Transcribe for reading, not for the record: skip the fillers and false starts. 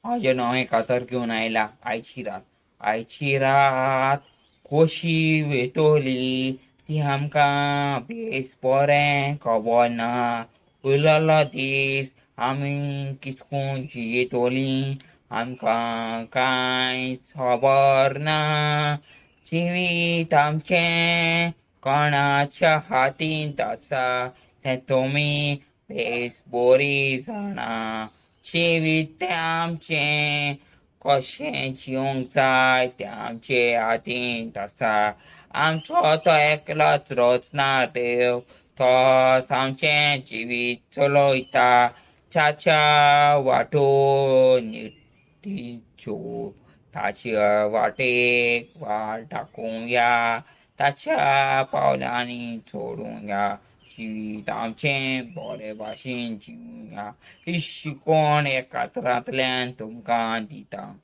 हाजें नवें कांतार घेवन आयला. आयची रात, आयची रात कशी वेतोली ती आमकां बेस बरें खबर ना. उरलेलो दीस आमी कितकून जियेतोलीं आमकां कांयच खबर ना. जिवीत आमचें कोणाच्या हातींत आसा तें तुमी बेस बोरी जाणा. जिवीत तें आमचें कशें जिवंक जाय तें आमचे हातींत आसा. आमचो तो एकलोच रचना देव, तोच आमचें जिवीत चलयता. ताच्या वाटो नितीच्यो, ताच्या वाटेक वाट दाखोवया, ताच्या पावलांनी चडुया, जिवीत आमचें बरे भाशेन जिवया. ही शिकवण ह्या कांतारांतल्यान तुमकां दिता.